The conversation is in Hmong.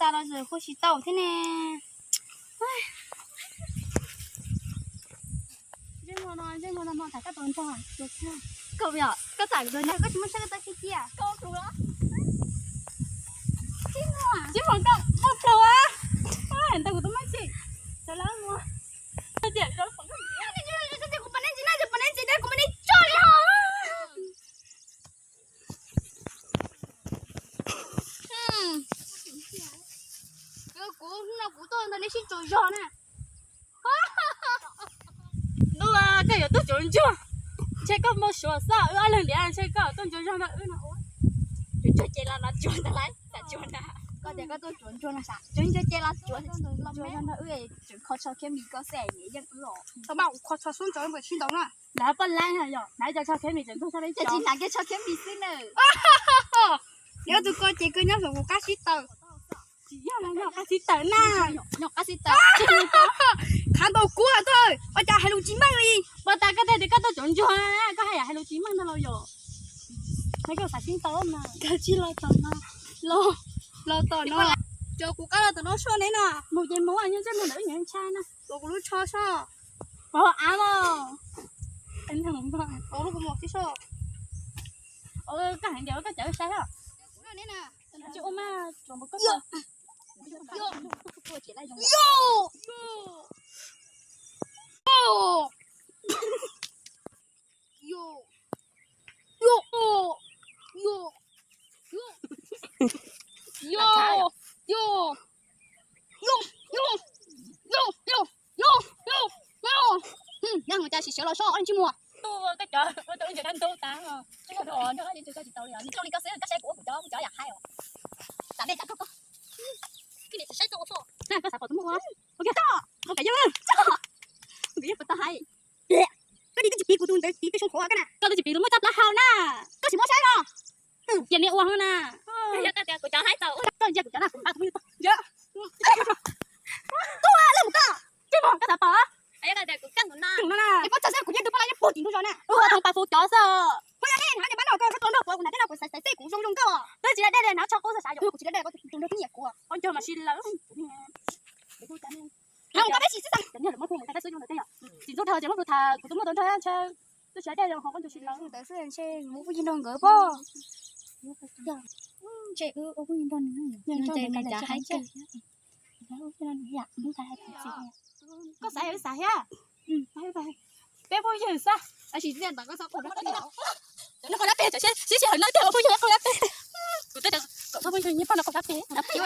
Tas los tseem hu tsis tau thiab ne. Ntsej muag no, ntsej muag no hmo tas koj tau nrog. Koj yog koj tham tus nrog koj tsis muaj siab koj tau kiag cia. Ntsej muag koj muaj plhus a. Ntawd kuv tus muaj tsis. Sawv lawv muag. Kuv pom nej ntsis na, kuv pom nej ntsis na, kuv pom nej tso li hos. Kuv no kuv tuaj ntawm nej sib tsaug zog na. Ntuj, koj yuav tuaj cuav ntsuag, ntshe koj muaj suav xwb, wb ob leeg ntiav ntshe koj tuaj ntsuag zog nrog wb no. Cuav ntsuag ces los no cuav ntag lauj, xav cuav ntag. Koj tias koj tuaj cuav ntsuag no, cuav ntsuag ces los cuav zog nrog wb, tseem kho tsho khiab mis koj xwb es niam yeej wb os. Tau mas kuv kho tsho xub ntawd npawg sib ntaus na. Lawv poj laib yog hnav cov tsho khiab mis tseem tuag sab peb, cas tsis hnav kiag tsho khiab mis xwb na. Neb tus ko ces koj nyob saum kuv qab sib taws. Tsis yog, nyob qab sib taws na. Nyob qab sib taws. Khav ntaus kuv tag, ua cas hais lus tsis meej li. Puas tas koj tias koj tuaj cuav ntsuag, koj haj yam hais lus tsis meej ntag los yom. Hais koj xav sib ntaus mas. Koj tsis los tom no. Los, los tom no. Cov kuv qab los tom no soj neb no. Mus ces mus, nyob ntsej muag ntawm wb nyiam ntshai na. Los kuv lub tsho soj. Ov, av los. Ov, lub kuv mos tib soj. Koj hais ntias koj cawv sai os. Tsis ua mas tsuas npaum koj. Nyob mus cas sim sawv los soj ob leeg tsij muag. Tuaj koj cov ua tau ib ntsais dab ntub tas, tsis muaj dua nrog koj tsis tau li os. Nws coj li koj xwb, koj saib kuv ua kuv cov, kuv cov yam haib os. Tam nej cov koj, koj niam tsis saib koj ua txuj. Koj xav pom tus muaj ua, ua kiag koj, ua kiag yog, ua kiag puas tau hais. Koj niam twb tsis piv kuv tus ntawd, piv tus xyoo qhuav koj na. Koj twb tsis piv los muaj txoj plaub hau na. Koj tsis muab saib los. Cia niam ua na. Koj ntsia kuv cov na, kuv npaj kuv me tub. Tub, lej mus koj. Tsis muaj koj xav pom. Kuv no na, kuv yeej tus poj laib yeej puag tim ntug zos na. Ua thoob pas fu cov xwb. Poj laib ne, hnav cov pab no koj, koj tua nrog kuv, kuv hnav tej no kuv xaiv xaiv tej kuv zoo zoo nkauj. Twb tsis da dej li, hnav tsho qub xav xav yom, kuv tsis da dej, kuv tus nrog tib niam kuv. Ob ncaug mas si lawm. Hnav mus koj peb sim xwb xwb. Cov niag lawv muab pheej mus thaij xwb zoo ntawd tej yom. Tsis ntxub dhau ces muab pheej tham kuv twb muaj tau nrog ntshe twb tsis da dej los ho ob ncaug si lawm. Ntawd xwb ntshe mus pheej nrog nkawd poj. Ntshe wb ua pheej nrog nws, nws cas haib. Koj xav yam wb xav thiab. Peb phooj ywg xwb. Tab sis tias ntawm koj txhob qhov dab pes, sib sib hawm no tiag, phooj ywg qhov dab pes. Kuv twb kom phooj ywg nyiag poj no qhov dab pes, dab pes.